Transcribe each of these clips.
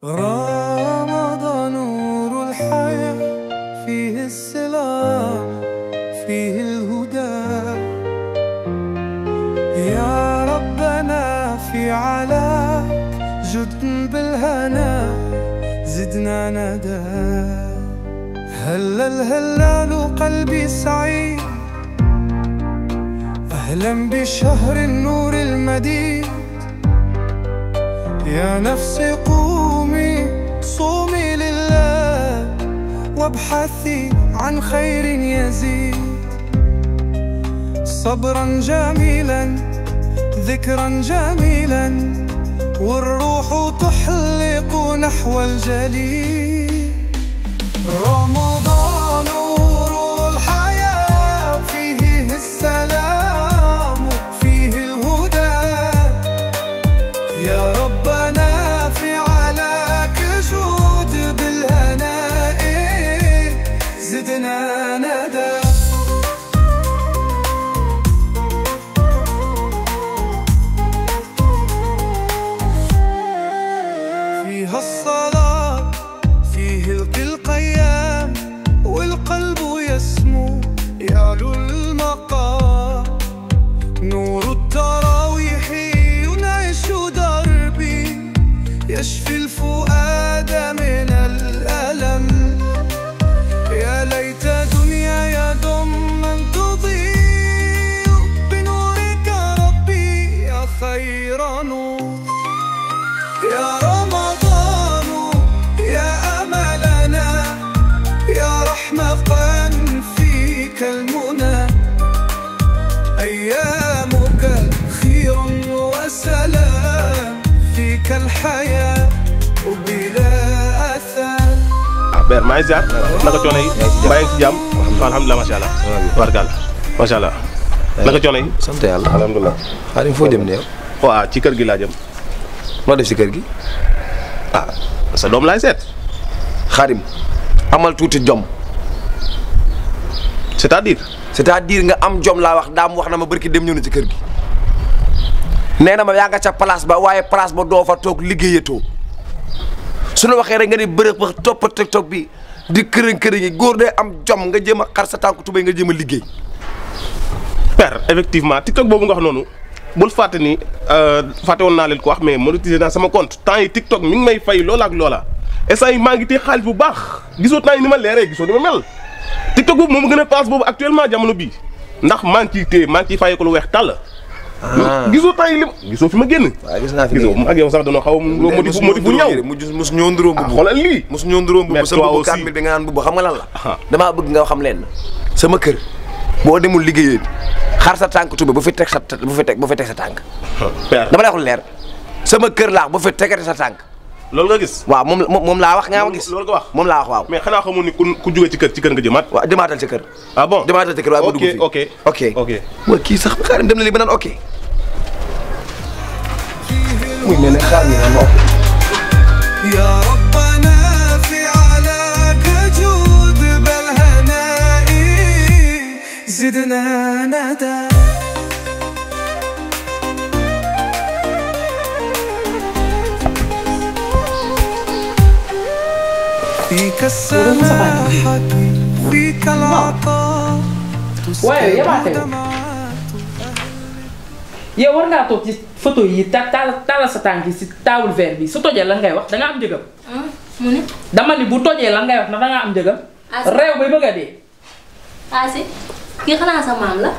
رمضان نور الحياة، فيه السلام فيه الهدى. يا ربنا في علاك جد بالهنا زدنا ندى. هلل هلال قلبي سعيد، أهلا بشهر النور المديد. يا نفسي قومي صومي لله، وابحثي عن خير يزيد. صبرا جميلا ذكرا جميلا، والروح تحلق نحو الجليل. رمضان نور الحياة، فيه السلام فيه الهدى. يا ربنا في علاك جود بالهناء زدنا ندى. فيها الصلاة فيه القيام، والقلب يسمو يعلو المقام. نور التراويح ينعش دربي، يشفي الفؤاد من الألم. يا ليت دنياي دوما تضيء بنورك ربي يا خير نور. يا رمضان يا أملنا، يا رحمة فيك المنى. أيامك خير وسلام، فيك الحياة وبلا أثر. ber maa ngi ziar naka coono yi maa ngi si jàmm alhamdulilah macha allah barkalla macha allah naka coono yi sant yàlla alhamdulilah. Xaadim foo jëm ne yow? waaw ci kër gi laa jëm. loo def si kër gi? ah sa doom laay seet. Xaadim amal tuuti jom. c'est-à-dire nga am jom laa wax. daam wax na ma barki dem ñëw na ci kër gi. nee na ma yaa nga ca place ba, waaye place ba doo fa toog liggéeyatoo. su ñu waxee rek nga ne bërëb ba topp TikTok bi di kërën yi. góor day am jom nga jéem a xar sa tànku tubéy nga jéem a liggéey. père effectivement TikTok boobu nga wax noonu bul fàtte ni fàtte woon naa leen ko wax, mais monétisé naa sama compte. temps yi TikTok mi ngi may fay loola ak loola. instant yi maa ngi téye xaalis bu baax. gisoo temps yi ni ma leeree, gisoo ni ma mel. TikTok boobu moom gën a paas boobu actuellement jamono bii, ndax maa ngi ciy téye maa ngi ciy fayee ko lu weex tàll. gisoo temps yi lim gisoo fi ma génn. waaw gis naa fi gisoo ak yow sax dañoo xaw a motif bu ñaw. mosu ñoo nduróo mbubb. xoolal lii mosu ñoo nduróo mbubb. sa mbubb 4000 da nga naan mbubb xam nga lan la. damaa bëgg nga xam leen sama kër boo demul liggéeyee xar sa tànk tuba bu fi teg sa tànk. dama lay wax lu leer sama kër laax bu fi tegati sa tànk. loolu nga gis. waaw moom laa wax nga ma gis. loolu nga wax moom laa wax waaw. mais xanaa xamul ni ku jóge ci kër nga jëmaat. waaw demaatal ci kër. ah bon demaatal ci kër waaye ma dugg fii. ok waaw kii sax Xaadim dem na li ba naan ok. muy mel ne xaar mi naan ma ok. يا ربنا في علاك جود بالهناء زدنا ندى. فيك السماحة فيك العطاء. waaye yabaate yow war ngaa toog ci photo yi taal sa tànk yi si taawul verre bi su tojee lan ngay wax da nga am njëgam. mu ni dama ni bu tojee lan ngay wax ndax da nga am njëgam. réew bay bëgg a dee. Asi kii xanaa sa maam la.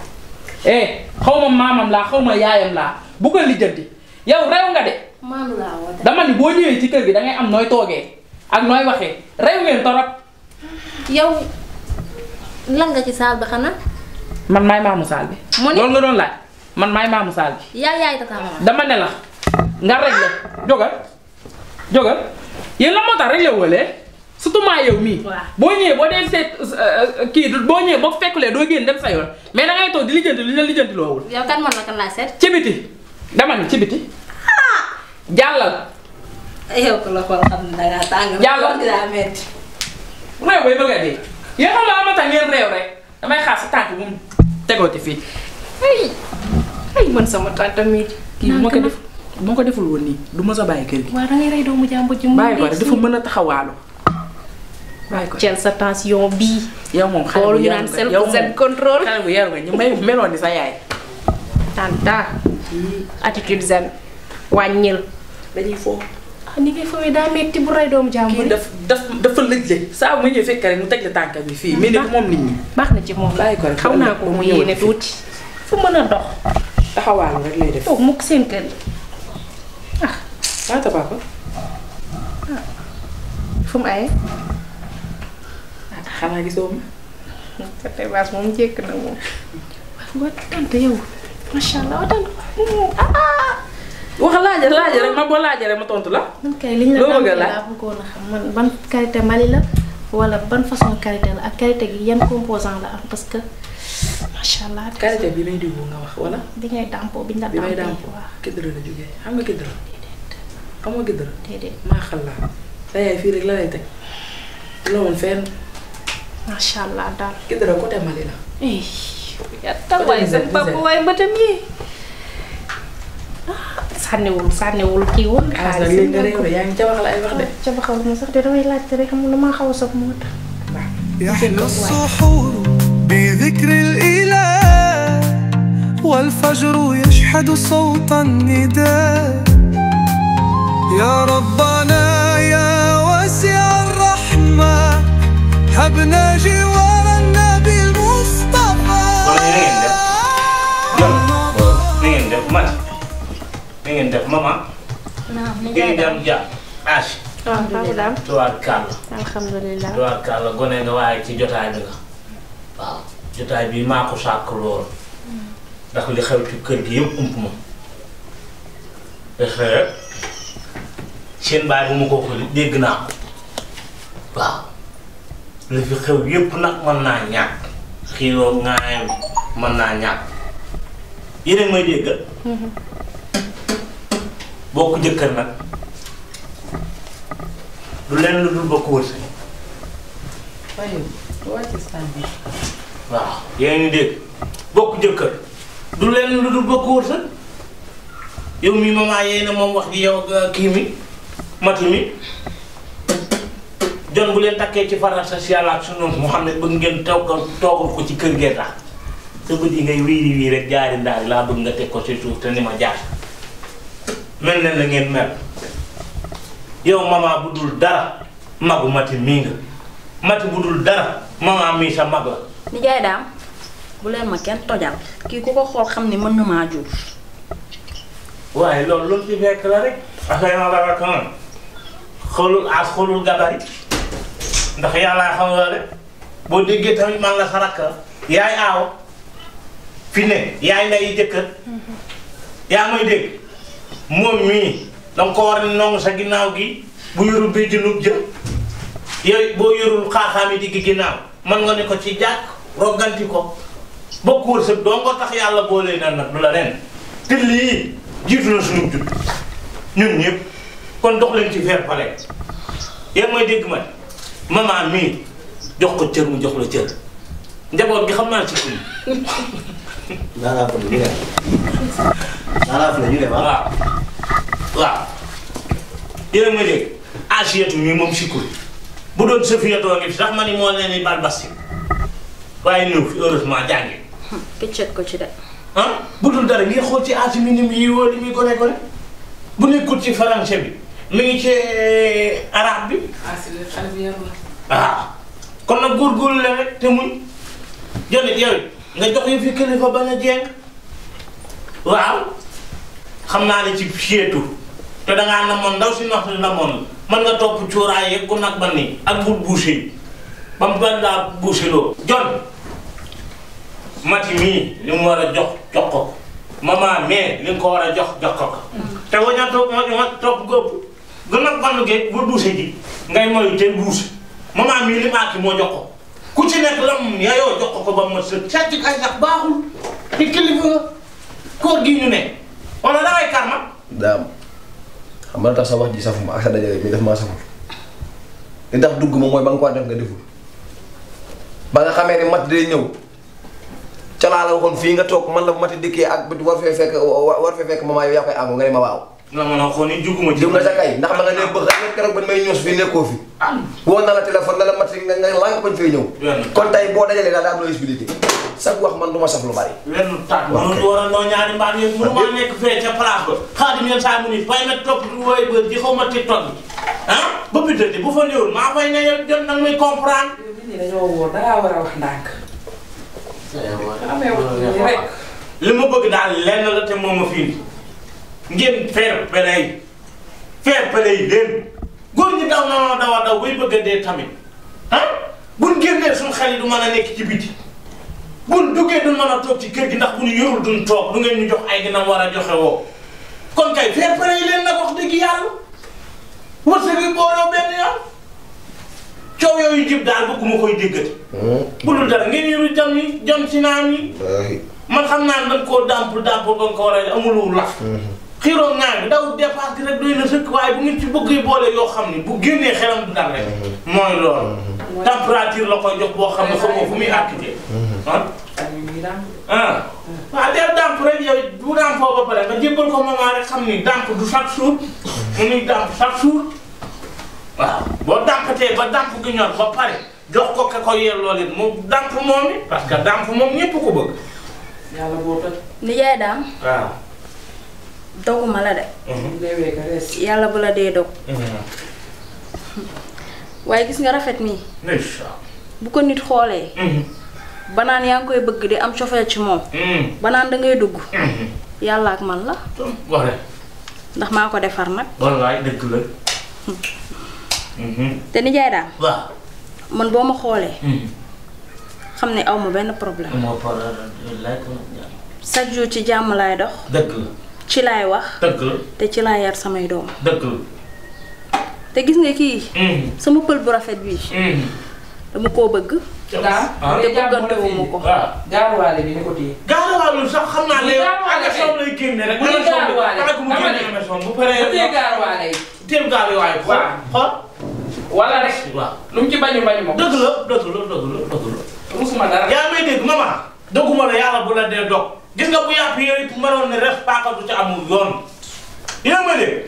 xaw ma maamam laa xaw ma yaayam laa bu ko lijjanti yow réew nga de. maam laa woote. dama ni boo ñëwee ci kër gi da ngay am nooy toogee ak nooy waxee réew ngeen torop. yow lan nga ci saal bi xanaa. man maay maamu saal bi. mu ni loolu nga doon laaj man maay maamu saal bi. yaay tata maam. dama ne la nga réglé jógal yéen la moo tax réglé woolee surtout maa yow mii. boo ñëwee boo dee seet kii boo ñëwee boo fekkulee doo génn dem sa yoon mais da ngay toog di lijjanti li ñu la lijjanti loowul. yow kan man la kan laa seet. ci biti dama ni ci biti. jàllal. yow ko la xool xam ne dangaa tàng. jàllal daa metti. réew bay bëgg a dee yéen xam nga amata ngeen réew rek damay xaar sa tànk bu mu tegooti fii. ay man sama tante mi kii bu ma ko def moo ko deful woon nii du ma sa bàyyi kër gi. waaw da ngay rey doomu jàmbur ji. bàyyi ko rek dafa mën a taxawaalu. bàyyi ko jël sa tension bii. yow moom xale bu yaru nga yow moom self contrôle. xale bu yaru nga ñu may meloon ni sa yaay. tanta attitude zen wàññil. dañuy foofu. ah ni ngay foowee daa metti bu rey doomu jàmbur. kii dafa lëj saa bu ma ñëwee fekk rek mu teg la tànk bi fii. mais nag moom nit ñi. baax na ci moom bàyyi ko rek xaw naa ko mu yéene tuuti. fu mën a dox. taxawaalu rek lay def. toog mukk seen kër yi. waata papa. fu mu aye. xanaa gisoo ma. sa terrasse moom jekk na moom. waaw tante yow macha allah tante. wax laaja rek ma boo laaja rek ma tontu la. man kay liñ la loo bëgg a tàmbalee laaj laa bëggoon a xam man ban qualité Mali la wala ban façon qualité la ak qualité gi yan composant la am parce que macha allah. qualité bi may diw nga wax wala. bi ngay dàmpoo biñ la bi may dàmpee dàmpoo waaw. Kidira la jógee xam nga Kidira. xam nga Kidira. déedéet maa xal la sa yaay fii rek la lay teg. la woon fenn. macha allah daal. Kidira côté Mali la. yatta waaye seen papa waaye bëtam yi sànniwul kii woon. xaalis nag léegi nga réew yaa ngi ca wax la ay wax de. ca baxal ma sax de damay laajte rek xam nga damaa xaw a soog moo tax. يحلى السحور بذكر الإله والفجر يشحد صوت النداء يا ربنا يا واسع الرحمة هبنا جوار النبي المصطفى ni ngeen def maman. naam ni ngeen dem jàpp Achi. alhamdulilah. tubaarkàlla. alhamdulilah. tubaarkàlla gone nga waaye ci jotaay bi nga. waaw jotaay bi maa ko sàkk lool. ndax li xew ci kër gi yëpp ump ma. te xëy seen baay bu ma ko xuli dégg naa ko. waaw li fi xew yëpp nag mën naa ñàkk. xiiroo ŋaayam mën naa ñàkk. yéen may dégg. bokk jëkkër nag du leen lu dul bokk wërsëg. waaw yéen ngi dégg bokk jëkkër du leen lu dul bokk wërsëg yow mi maman yéena moom wax ji yow kii mi matu mi jon bu leen takkee ci farata si yàlla ak sunu Muhammad bëgg ngeen toogal ko ci kër gee tax sa bët yi ngay wiiri wii rek jaari ndaari laa bëgg nga teg ko ci suuf te ni ma jaar mel na la ngeen mel yow mama bu dul dara magu mati mii nga mati bu dul dara mama mii sa mag la. nijaay daam bu leen ma kenn tojal kii ku ko xool xam ni mën na maa jur. waaye loolu ci fekk la rek. affaire ma baba kan xoolul as xoolul gabari ndax yàlla xam nga rek boo déggee tamit man la sa rakk yaay aaw fi ne yaay nday jëkkër yaa may dégg. moom mii danga ko war a nongu sa ginnaaw gi bu yorul bii junub jëm yooyu boo yorul xaaxaami digg ginnaaw man nga ne ko ci jàkk rogganti ko bokk wërsëg doo nga tax yàlla boolee na nag du la ren te lii jiitu na suñu jut ñun ñëpp kon dox leen ci fair play yéen mooy dégg ma maman mii jox ko cër mu jox la cër njaboot gi xam naa ci kuy waaw waaw yéen ma dégg asiyatu mi moom sikkul bu doon sëfiyatoo ngi fi sax ma ni moo leen ni bal basti waaye ñëw fi heureusement jàngi piccet ko ci de. ah bu dul dara ngeen xool ci asi mi ni mu yi woo li muy gone bu nekkul ci français bi mi ngi ci arabe bi kon nag góorgóorlu la rek te muñ jonit yow nga jox yu fi kilifa bañ a jeeng waaw xam naa ne ci seetu te dangaa namoon ndaw si nax namoon mën nga topp cuuraay yeeg ku nag ba nii ak bul bouché yi ba mu ban laa bouché loo jon mati mii li mu war a jox ko maman mais li nga ko war a jox ko te waña topp góob gën a bann geeg bul bouché ji ngay moyu te bouché maman mii li maaki moo jox ko ku ci nekk lam yaayoo jox ko ba ma sët sàcc ay sax baaxul te kilifa nga koor gi ñu ne wala dangay karma daam xam nga tax sa wax ji safuma ak sa dajale mi daf maa saful li tax dugg moom mooy ba nga ko def nga deful ba nga xamee ne mat day ñëw ca laa la waxoon fii nga toog man la mati dikkee ak war fee fekk maman yow yaa koy àngu nga ne ma waaw nga mën a xool ni juguma ci. jug nga sa kay ndax ma nga ne bëgg rek keroog bañ may ñoos fi nekkoo fi. woo na la téléphone na la mat nga lànk bañ fay ñëw. kon tey boo dajalee daal daa am loo expliqué. sax wax man du ma saf lu bari. wenn taat mënu war a noo ñaari mbaam yéen mënu maa nekk fee ca place ba Xaadim yenn saa mu ni fay ma topp wooy ba di xaw ma TikTok bi ah ba bidati bu fa néewul maa fay ne yow jot nag muy comprendre. dañoo wóor dangaa war a wax ndànk. amee wax rek. li ma bëgg daal lenn la te moo ma fii ngeen fair play leen góor ñi daw na daw bay bëgg a dee tamit ah buñ génnee suñu xel yi du mën a nekk ci biti buñ duggee duñ mën a toog ci kër gi ndax bu ñu yorul duñ toog du ngeen ñu jox ay ginam war a joxe woo kon kay fair play leen nag wax dëgg yàlla wërsëg bi booloo benn yoon coow yooyu jib daal bëgguma koy déggati bu dul dara ngeen yoru jam yi jam si naan yi man xam naa ne dañ koo dàmp ba nga ko war a amulul laf xiiroo ngaa bi daw dépasse gi rek doy na sëkk waaye bu ngeen ci bëgg boole yoo xam ni bu génnee xelam du dal rek mooy loolu température la koy jox boo xam ne xamoo fu muy activité waaw deel dàmp rek yow bu dàmpoo ba pare nga jébbal ko maman rek xam ni dàmp du chaque jour mu nuy dàmp chaque jour waaw boo dàmpatee ba dàmp gi ñor ba pare jox ko ka ko yelloo leen mu dàmp moom it parce que dàmp moom ñëpp ko bëgg yàlla boo toj. nijaay daam. waaw. doguma la de. yàlla bu la dee dog. waaye gis nga rafet nii. bu ko nit xoolee. ba naan yaa ngi koy bëgg di am cofeel ci moom. ba naan da ngay dugg. yàlla ak man la. ndax maa ko defar nag. wallaay dëgg la. te nijaay daam. waaw. man boo ma xoolee. xam ne aw ma benn problème. chaque jour ci jàmm laay dox. dëgg la. ci laay wax. dëgg la. te ci laay yar samay doom. dëgg la. te gis nga kii. sama pël bu rafet bii. dama koo bëgg. te bëggantewuma ko. waaw. gaaruwaale bi ni ko téye. gaaruwaale sax xam naa ne agression lay génne rek. bu dee gaaruwaale bu génne agression bu paree. bu dee gaaruwaale yi. teel gaaruwaale. waaw xool. wala rek. waaw lu mu ci bañu bañu ma. dëgg la dëgg la dëgg la dëgg la. musuma dara. yaa may dégg maman. dëgguma la yàlla bu la dee dog. gis nga bu yàpp yooyu mënoon ne res paaka du ci amul yoon. yaa ma dégg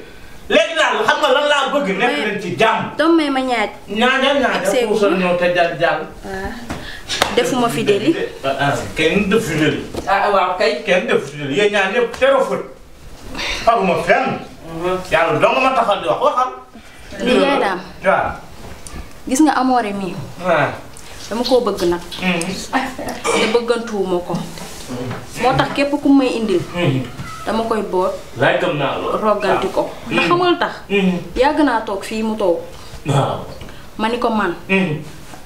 léegi daal xam nga lan laa bëgg nekk leen ci jàmm. doom may ma ñaaj. ñaaja puusal ñëw te jàll. waaw defuma fi deli. kenn def fi deli. waaw kay. kenn def fi deli yéen ñaar ñëpp teroo fët. xaruma fenn. yàlla dong ma taxal di wax waxal. li yaay daam. waaw. gis nga amoore mii. waaw. dama koo bëgg nag. te bëggantuwuma ko. moo tax képp ku may indil. dama koy boot. laay gëm naa lool. rogganti ko. ndax xamul tax. yàgg naa toog fii mu toog. waaw. ma ni ko man.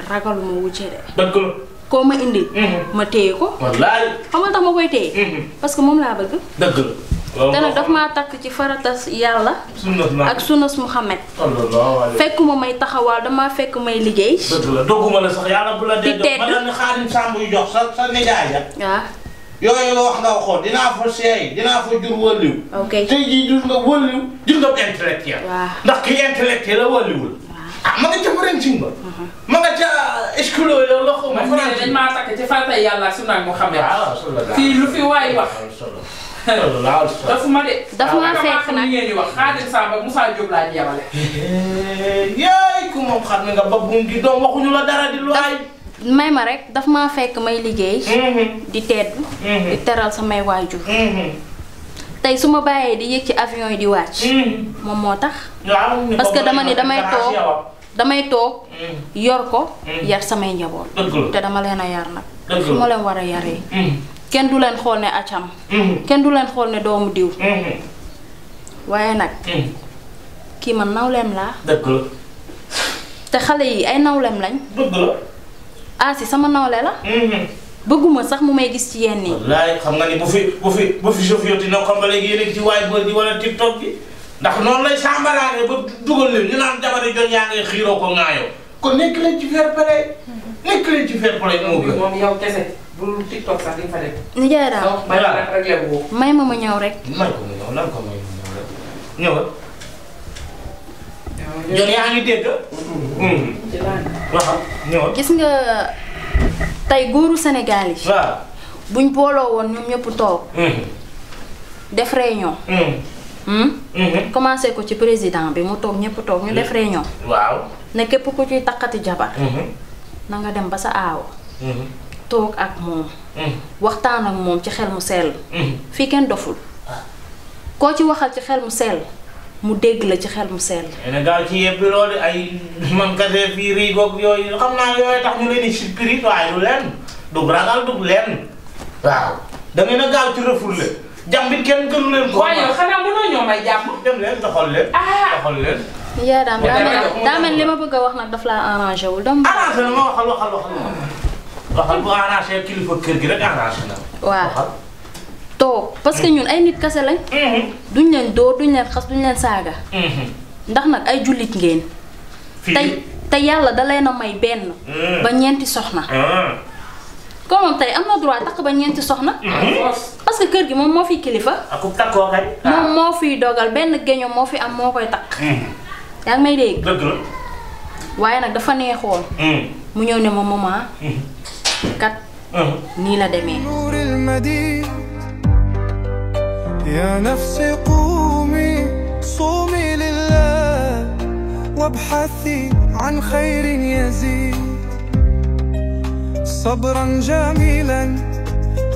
ragaluma wucce de. dëgg la. koo ma indil. ma téye ko. wallaay. xamul tax ma koy téye. parce que moom laa bëgg. dëgg la. te nag daf maa takk ci faratas yàlla. ak sunnas Muhammad. fekkuma may taxawaal damaa fekk may liggéey. dëgg la dogguma la sax yàlla bu la dee jox ma la ni Xaadim Samb yu jox sa nijaay ja. waaw. yooyu nga wax nga waxoon dinaa fa seey dinaa fa jur wëlliw. ok tey jii jur nga wëlliw jur nga intellectuel. waaw ndax ki intellectuel la wëlliwul. ah ma nga ca Faransing ba. ma nga ca esculo yi la xaw ma. Faransing dañ maa takk ci farata yàlla ak sunna Muhammad. waaw fii lu fi waay wax. dafa ma de. dafa maa fekk nag ngeen di wax Xaadim Samb ak Moussa Diop laa ñu yemale. yaay ku moom xam nga ba buum gi doom waxuñu la dara di lu ay. may ma rek daf maa fekk may liggéey. di tedd. di teral samay waajur. tey su ma bàyyee di yéeg ci avion yi di wàcc. moom moo tax. parce que dama ni damay toog yor ko. yar samay njaboot. te dama leen a yar nag. fu ma leen war a yaree. kenn du leen xool ne acam. kenn du leen xool ne doomu diw. waaye nag. kii man nawleem laa. dëgg la. te xale yi ay nawleem lañ. dëgg la. Asi sama nawle la. bëgguma sax mu may gis ci yenn yi. wallaay xam nga ni bu fi chauffeur dina ko ba léegi yéen ci waay bër di wala TikTok bi ndax noonu lay sàmbaraange ba dugal leen ñu naan jamono jooju yaa ngi xiiroo ko ŋaayoo kon nekk leen ci fair play nekk leen ci fair play moo gën. moom yow kese bul TikTok sax di nga fa def. nijaay daal may ma ñëw rek. may ko mu ñëw lan ko may ñëw rek ñëwal. Jon yaa ngi dégg. waaw ñëwal. gis nga tey góoru Sénégal yi. waaw. buñ booloo woon ñoom ñëpp toog. def réunion. commencé ko ci président bi mu toog ñëpp toog ñu def réunion. waaw. ne képp ku ciy takkati jabar. na nga dem ba sa aaw. toog ak moom. waxtaan ak moom ci xel mu sell. fii kenn doful. koo ci waxal ci xel mu sell mu dégg la ci xel mu sell. ne gaaw ci yëpp loolu ay man kese fii riigoog yooyu xam naa yooyu tax ñu leen di spirit waaye du leen du ragal du leen waaw da ngeen a gaaw ci refoule jàmbit kenn gënu leen ko. waaye yow xanaa mënoo ñoo may jàmm. dem leen doxal leen. doxal leen. yaa daa mel li ma bëgg a wax nag daf laa arrangé wul. arrangé na ma waxal bu arrangé kilifa kër gi rek arrangé na. waaw toog parce que ñun ay nit kase lañ. duñ leen dóor duñ leen xas duñ leen saaga. ndax nag ay jullit ngeen. tey yàlla da leen a may benn. ba ñeenti soxna. comme moom tey am na droit takk ba ñeenti soxna. parce que kër gi moom moo fi kilifa. akub takkoo kay. moom moo fiy dogal benn geño moo fi am moo koy takk. yaa ngi may dégg. dëgg la. waaye nag dafa neexoon. mu ñëw ne ma maman. kat. nii la demee. يا نفسي قومي صومي لله وابحثي عن خير يزيد صبرا جميلا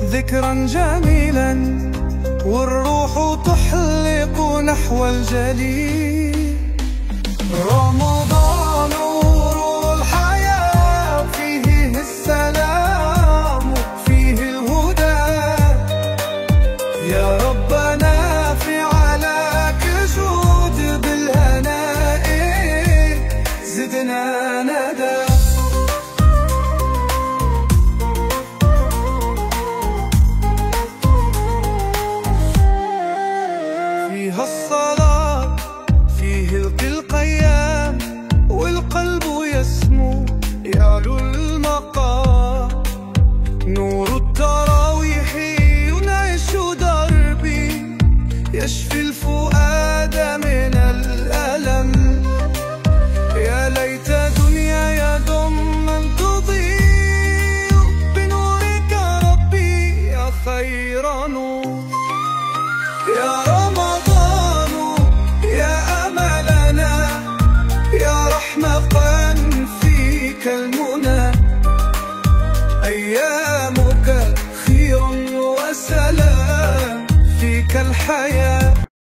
ذكرا جميلا والروح تحلق نحو الجليل رمضان نور الحياة فيه السلام فيه الهدى يا ربنا في علاك جود بالهناء زدنا ندى فيها الصلاة فيه القيام والقلب يسمو يعلو المقام نور التراويح ينعش دربي يشفي